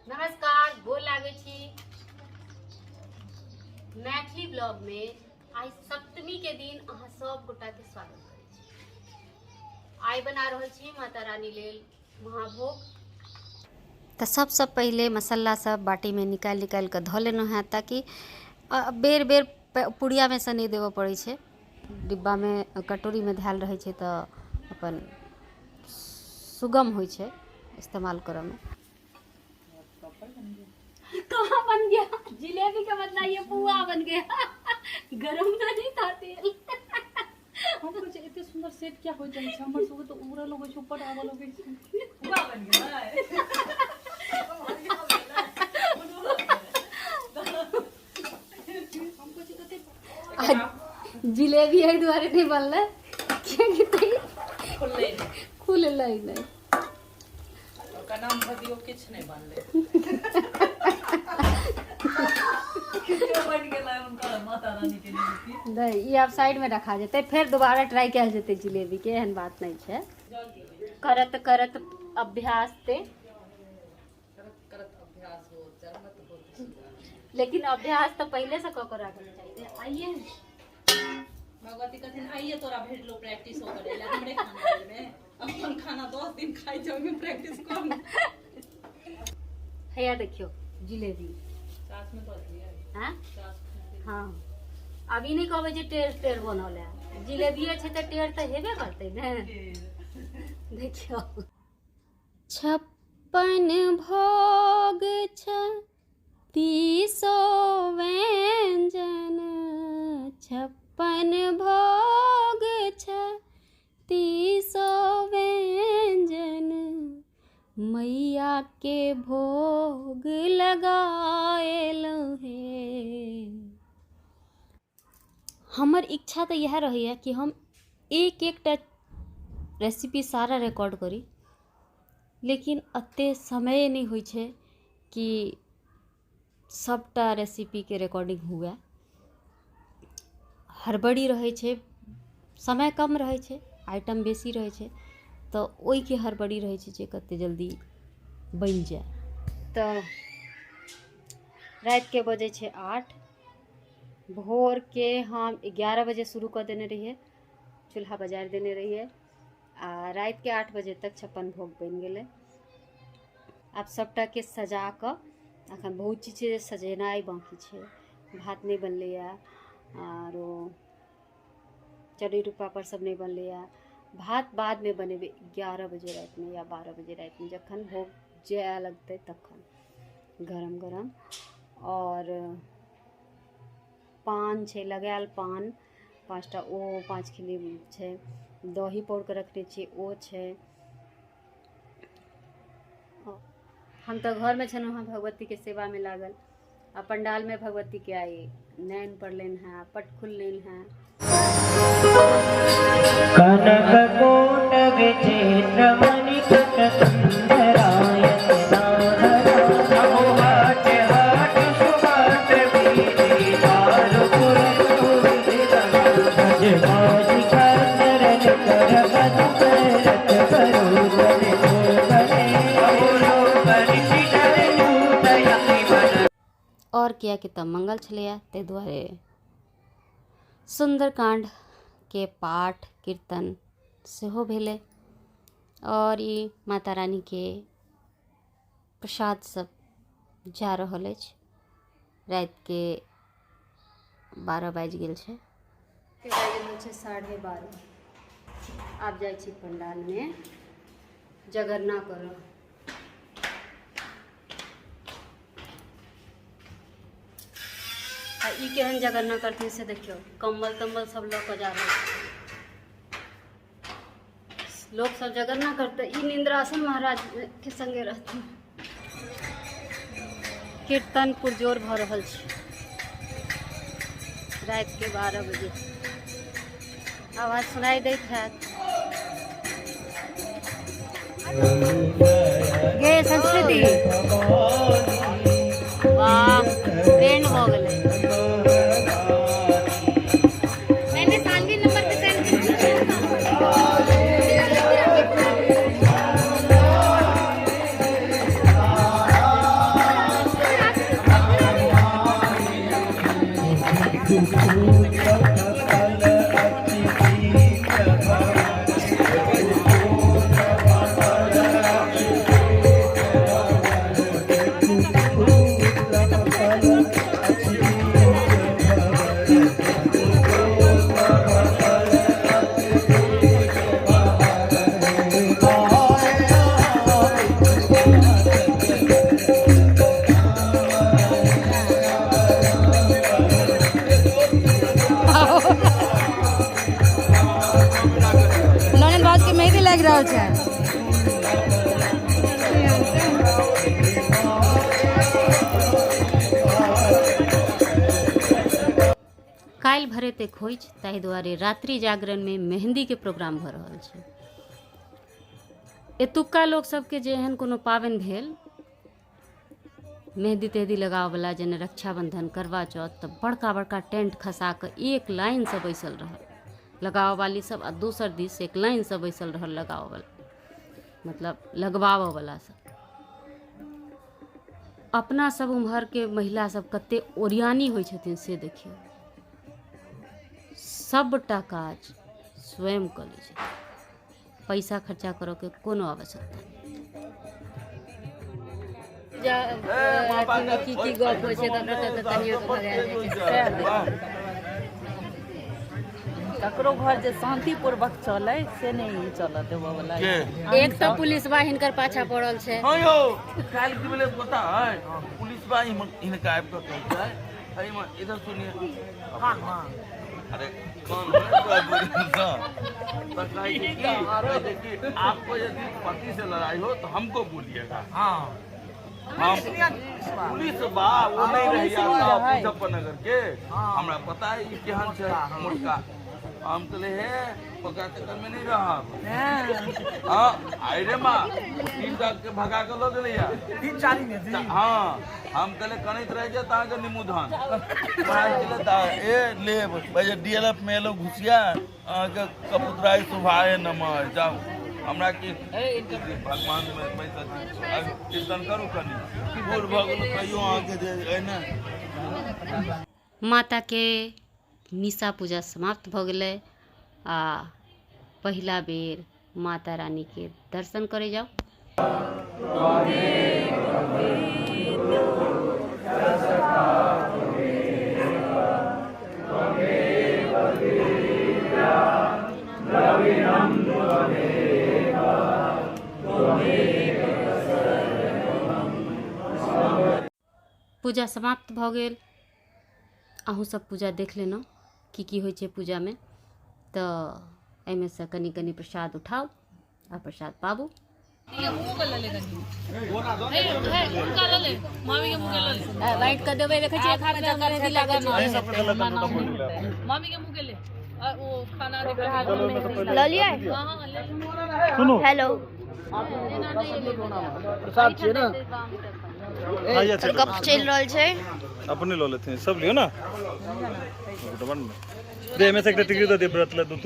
नमस्कार, गोर लागै छी। मैथिली ब्लॉग में आइ सप्तमी के दिन अहाँ सब गोटा के स्वागत करै छी। आइ बना रहल छी माता रानी लेल महाभोग। तऽ सबसँ पहिले मसाला सब बाटीमे निकालि निकालि कऽ धऽ लेलहुँ हेँ ताकि बेर बेर पुड़ियामे सँ नहि देबऽ पड़ै छै। डिब्बामे कटोरीमे धयल रहै छै तऽ अपन सुगम होइ छै इस्तेमाल करऽमे। कहाँ बन गया जिलेबी का बदला ये पुआ बन गया। गरम ना नहीं था तेल। हम कहै छै एते सुंदर सेट क्या हो जाइ छै, हमर सबके तऽ उड़ऽ लगै छै, ऊपर आबऽ लगै छै। पुआ बन गेलै। हम कहै छै कते जिलेबी एहि दुआरे नहि बनलै कियाकि खुललै खुललै नहि। ओकर नाम धऽ दियौ किछु नहि बनलै। किछो बनि गेलै हुनकर माता रानी के निमित्त। नहि, ई आब साइड में रखा जेतै, फेर दोबारा ट्राई कयल जेतै जिलेबी के, एहन बात नहि छै। करत करत अभ्यास ते करत करत अभ्यास हो चरमत हो। लेकिन अभ्यास तऽ पहिले से कऽ के राखल चाहिए। आइए भगवती कहथिन आइए तोरा भेटलो प्रैक्टिस हो करे ला हमरे खाना में अपन खाना 10 दिन खाइ छै ओहिमे प्रैक्टिस कर। हैया देखियो जिलेबी सास में दऽ दियै। हाँ? सास। हाँ, आब ई नहि कहबै जे टेढ़ टेढ़ बनल है। जिलेबिये छै तऽ टेढ़ तऽ हेबे करतै ने। देखियौ 56 भोग 36 व्यंजन, 56 भोग 36 व्यंजन, मैया के भोग लगाएल हे। हमर इच्छा तऽ इएह रहैए कि हम एक एकटा रेसिपी सारा रिकॉर्ड करी, लेकिन एतेक समय नहि होइ छै कि सभटा रेसिपीके रिकॉर्डिंग हुए। हड़बड़ी रहै छै, समय कम रहै छै, आइटम बेसी रहै छै, तऽ ओहिके हड़बड़ी रहै छै जे कतेक जल्दी बनि जाय। तऽ रातिके बजै छै 8, भोरके हम 11 बजे शुरू कऽ देने रहियै, चूल्हा बजारि देने रहियै, आ रातिके 8 बजे तक 56 भोग बनि गेलै। आब सभटाके सजा कऽ अखन बहुत चीज छै जे सजेनाइ बाँकी छै। भात नहि बनलैए, आरो चरौरी पापड़ सब नहि बनलैए। भात बादमे बनेबै 11 बजे रातिमे या 12 बजे रातिमे, जखन भोग जाय लगतै तखन गरम गरम। आओर पान छै लगायल, पान 5टा ओ 5 खिली छै, दही पौर कऽ रखने छियै ओ छै। हम तऽ घरमे छलहुँ हँ भगवतीके सेवामे लागल, आ पंडालमे भगवतीके आइ नैन पड़लनि हेँ, पट खुललनि हेँ। कनक कोट विचित्र मणिकट सुंदराय और कियाकि तऽ मंगल छलैए ताहि दुआरे सुन्दरकाण्ड के पाठ कीर्तन सेहो भेलै। और ई माता रानीके प्रसाद सब जा रहल अछि। रातिके 12 बाजि गेल छै। बाजि रहल छै 12:30। आब जाइ छी पंडालमे जगरना करऽ। आ ई केहन जगरना करथिन से देखियौ, कम्बल तम्बल सब लऽ कऽ जा रहल छै। लोक सब जगरना करतै, ई निंद्रासन महाराज के संगे रहथिन। कीर्तन पुरजोर भऽ रहल छै। रातिके 12 बजे आवाज सुनाई दैत हैत। गे संस्कृति, वाह ट्रेंड भऽ गेलै। मैंने सानवी नंबर पे सेंड की। ननद भाउज के मेहंदी लागि रहल छै। काल्हि भरेतै खोइछ, ताहि दुआरे रात्रि जागरणमे मेहन्दीके प्रोग्राम भऽ रहल छै। एतुक्का लोक सबके जे एहन कोनो पाबनि भेल, मेहंदी तेहदी लगाबऽवला, जेना रक्षाबन्धन, करवा चौथ, तऽ बड़का बड़का टेंट खसा कऽ एक लाइनसँ बैसल रहल लगाबऽवाली सब, आ दोसर दिस एक लाइनसँ बैसल रहल लगाबऽवला, मतलब लगबाबऽवला सब। अपना सब उम्हरके महिला सब कते ओरियानी होइ छथिन से देखियौ, सबटा काज स्वयं कऽ लै छथिन, पैसा खर्चा करऽके कोनो आवश्यकता नहि। की की गप होइ छै तकर तऽ कनिया के भगायल जाइ छै। ककरो घर जे शांतिपूर्वक चले से नहीं चलऽ देबऽ वाला। एक तऽ पुलिसवा हिनकर पाछा पड़ल छै। हँ यौ, काल्हि की भेलै पता है? पुलिसवा हिनका आबि कऽ कहै छै, एहिमे इधर सुनिए, अरे कौन है तो कहै छै कि, कहै छै कि आपको यदि पति से लड़ाई हो तो हमको बोलिएगा। हम पुलिस बा वो नहीं रही मुजफ्फरनगर के, हमरा पता है ई केहन छै मोटका। हम कहले हे ओकरा चक्कर में नहीं रहब। हाँ आई रे माँ, 3 टा के भगा के लऽ गेलैया 3-4। हाँ हम कहले कनैत रह जाए अहाँके निमूधन ए ले भाई डीएलएफ में एलो घुसिया अहाँके कबूतराई सुभाए नमः। जाउ हमरा की भगवान में पैसा कीर्तन करू, कनी भूल भऽ गेल कहियो अहाँके जे अइ ने। माताके निशा पूजा समाप्त भऽ गेलै आ पहिला बेर माता रानीके दर्शन करै जाउ। पूजा समाप्त भऽ गेल। अहूँ सब पूजा देख लेलहुँ की की होइ छै पूजामे, तऽ एहिमे सँ कनि कनि प्रसाद उठाउ आ प्रसाद पाबू। बाँटि कऽ देबै, देखै छियै एक हाथमे मेहंदी लागल छै। लऽ लियै। हेलो, प्रसाद छियै ना? गप चलि रहल छै। अपने लऽ लेथिन, सब लियौ ना। दे एहिमे से एकटा टिकरी दऽ दियौ व्रत लए 2-3।